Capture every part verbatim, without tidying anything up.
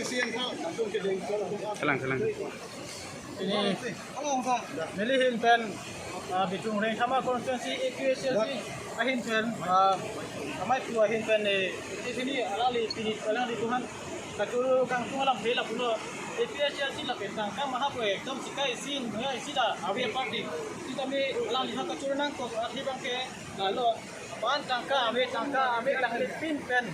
Selang, selang. Pini neli ahin pen, ah, Bithung Rengkhama constituency A P H L C ahin pen, ah, amei pu ahin pen, eh, pini alangli, pini alanglitumphan kachoro kangtung alam hela pulo, A P H L C lapen tangka maha pu ekdom sika isi, ya isi ta ave party. Sitame alangliphan kachoro nangkok, ah, abangke, ah, lo, pan tangka ave, tangka ave alangli pin pen.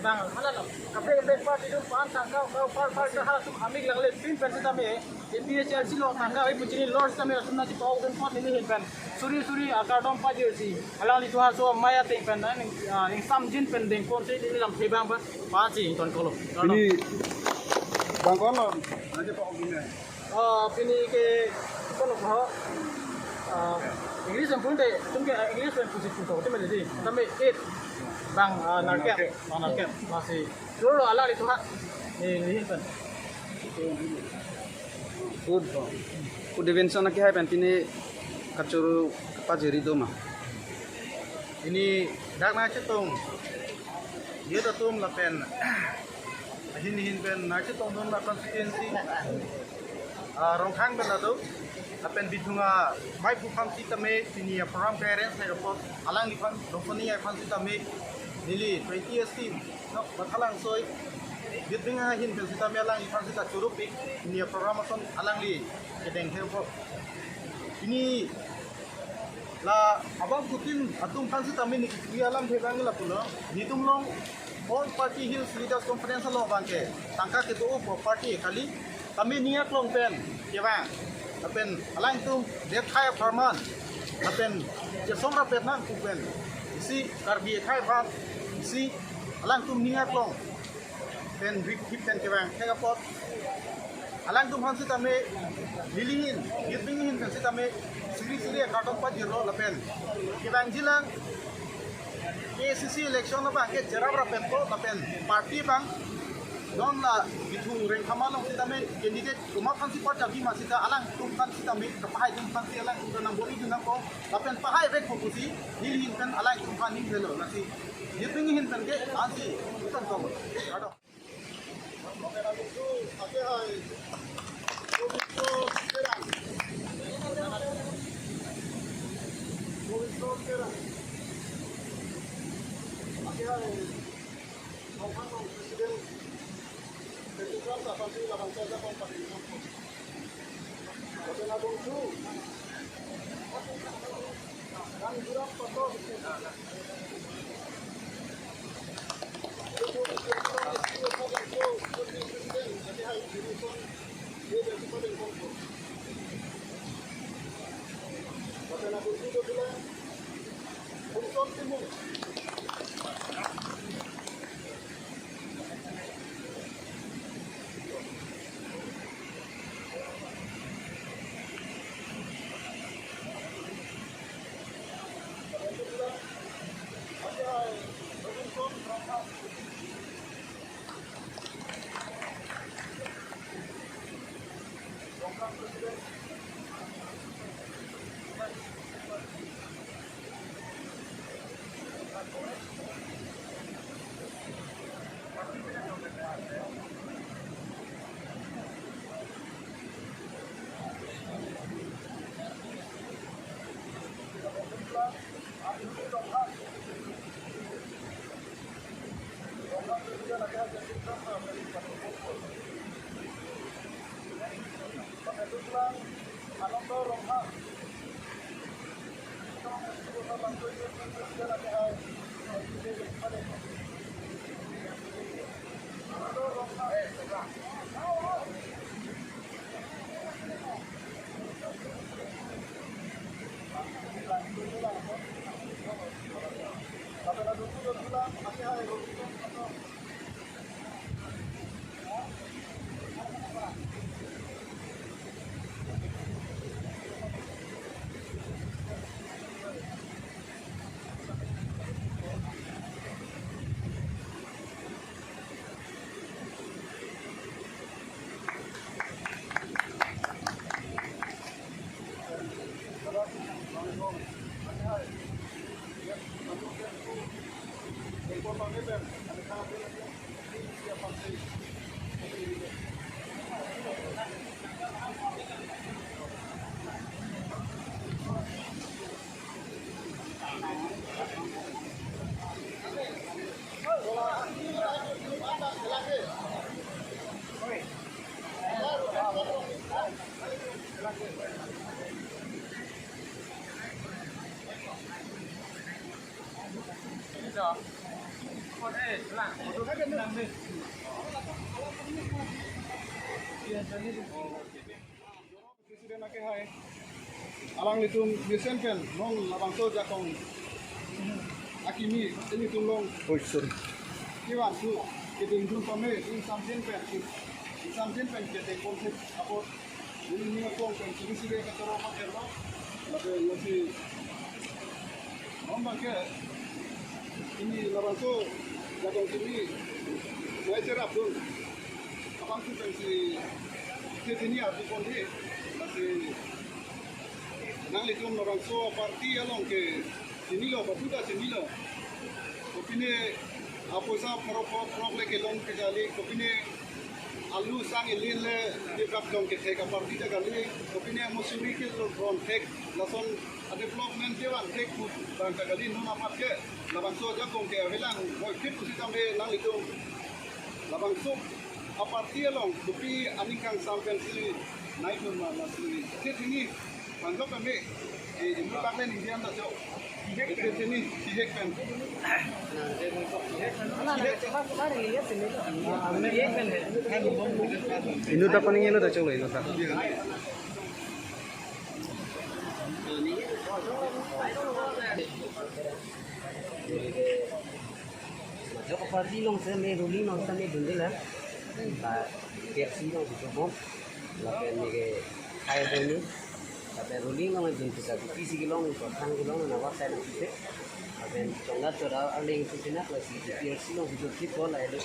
Bang, hala lo. Kaprek kaprek party atum pan tangka, kau par par ta halatum amik langle pin pen sitame, A P H L C lo tangka ave pu chini lor sitame atum nangchipa-ok dun apot neli ahin pen suri suri akardom pajirsi alanglitum halaso amei ateng pen na ning, ah, ingsamjin pen dengponsi neli lamthe abang pa pasi ingtonkoklo. Pini bang ko-an lo nangchipa-ok dun? Ah, pini ke, kono ko, ah, English pen pute, itum ke, ah, English pen pusi puto, itum ke, tame eight, bang, ah, nerkep, bang nerkep, lasi. Dolo alanglitum ha, ni, ni pen. Good, good. Devinson akehai pen pini kachoro pajiri do ma? Pini dak nangchetong, ye datum lapen ahin ahin pen nangchetongdun la constituency, ah, Rongkhang pen atum, lapen Bithung amei pu aphan sitame, pini a-program ke-arrange hai apot, alangliphan, Rongkhoni aphan sitame, neli twenty S T, no, Mathalang soi, Bithung ahin pen sitame alangliphan sita choro pik, pini a-program ason alangli kedeng hai apot. Pini la abang kutin atum aphan sitame neli kipi alam thebang lapulo. Netum along All Party Hills Leaders Conference along abangke tangka kedo-o pu party kali. Tame ning aklong pen kevang. Lapen alangtum det khai apharman. Lapen chesong rapet nang pu pen isi Karbi akhei aphan isi alangtum ning aklong pen rip hip pen kevang thek apot. Alangtum aphan sitame, neli ahin, Youth Wing ahin pen sitame, suri suri akardom pajirlo lapen kevangjilang K A C C election abangke cherap rapetpo lapen party abang non la Bithung Rengkhama along sitame candidate komat aphansi party abi ma sita alangtum aphan sitame kapahaidun aphansi alangtum ta nang bor-idun nangkok lapen pahaivekpo pusi neli ahin pen alangtum aphan ning helo lasi Youth Wing ahin pen ke ansi ingtonkok. President ake hai. Alanglitum mesen pen non labangso ajakong akimi ilitum along. Oh, sorry. Kevan thu keding dun pame, ingsamjin pen, ingsamjin pen keding ponthek apot, ili ning akong pen suri suri kachoro pakerlo. Lapen lasi non abangke ili labangso ajakong akimi nai cherapdun. Abang tu pensi ke chini arju ponji, lasi nanglitum labangso party along ke chinilo, batu ta chinilo. Kopine apoisa pharo pharo pharo le kelong kejali, kopine alu sang ilin le dibrak dong kethek aparty ta kali, kopine amusuri kelong thek, lason adevelopment kevan thek pu abang ta kali. Non aphan ke labangso ajakong ke avelang moi phit pusitame nanglitum labangso aparty along kopi aning kangsam pensi nai dun ma, lasi ke chini panjok kami, eh, imu tak le ningje an ta chok. Ke chini, ke pen. Inut ta paning, inut ta choklo, inut ta. Majok party along sitame ruling along sitame dundela. Ba P R C along sitame bom. Lapen neke khai doni. Lapen ruling along dun kita P C kelong, Prothan kelong, na wa sai na site. Lapen chongla chora arleng sitena, lasi P R C along sitame thik ko lailo.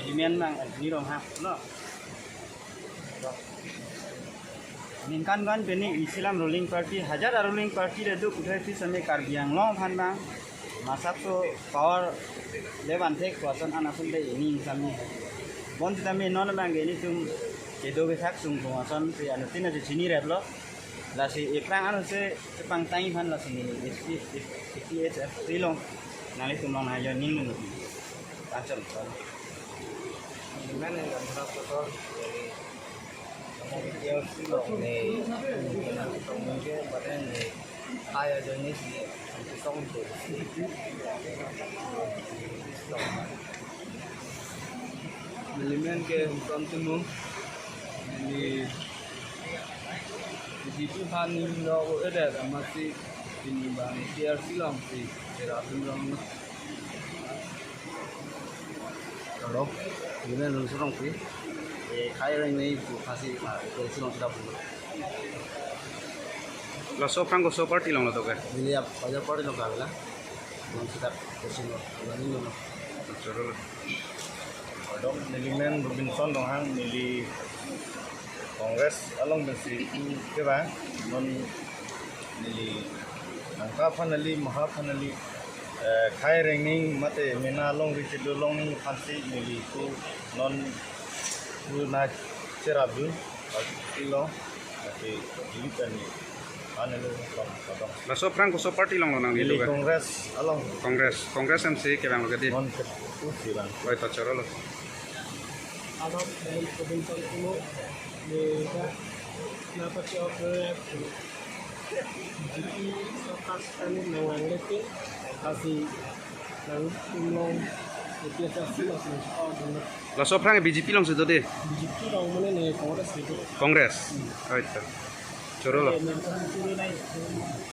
Element nang Anthony Ronghang, no? Ningkan kan pini isilam ruling party, hajar ruling party le do kudai si same Karbi Anglong aphan bang masap so power le van thek kuason anasun de ini sami. Bonsitame non abang ke ilitum kedo kesak sung kuason si anutin aja chini rep lo. Lasi ephrang anut si kepangtang aphan lasi neli S P, S P H F C along nanglitum along nangjoining dun. Achal, achal. Gimana ya, Pak Kotor? Dari P R C along ni, mungkin badan ni, kaya jenis ni, song tu. Element ke Huson Timung ni, di Tuhan ni lo, ada masih ini bang P R C along si, P R C along. Hello, ini Lungsur Rongpi. Eh, khai reng ni tu pasi, ah, P R C along sudah pulang. Laso aphrang koso party along lo to ke? Neli ap, pada party along kami la. Along sudah P R C along, along ini along. Choro lo. Adong neli men Robinson Ronghang, neli Congress along pensi tu ke ba, non neli nangka aphan neli, maha aphan neli, eh, khai reng ning mate mena along ri kedo along ning aphansi neli tu non tu na cherap dun, along, tapi ini kan ni, anu lo, along, along. Laso aphrang koso party along lo nangli? Neli tu ke? Congress along. Congress, Congress M C ke bang lo ke di? Non ke tu si bang. Oi, to choro lo. Adong dari Provincial Timur, mereka kenapa sih, oke, B J P sorkar sekarang menganggap ke kasih nang tulong, itu aja sih masih, oh, bener. Laso aphrang B J P along si to de? B J P along mana ni, Congress itu. Congress. Hmm. Oh, itu. Choro lo. Oke, menang itu naik.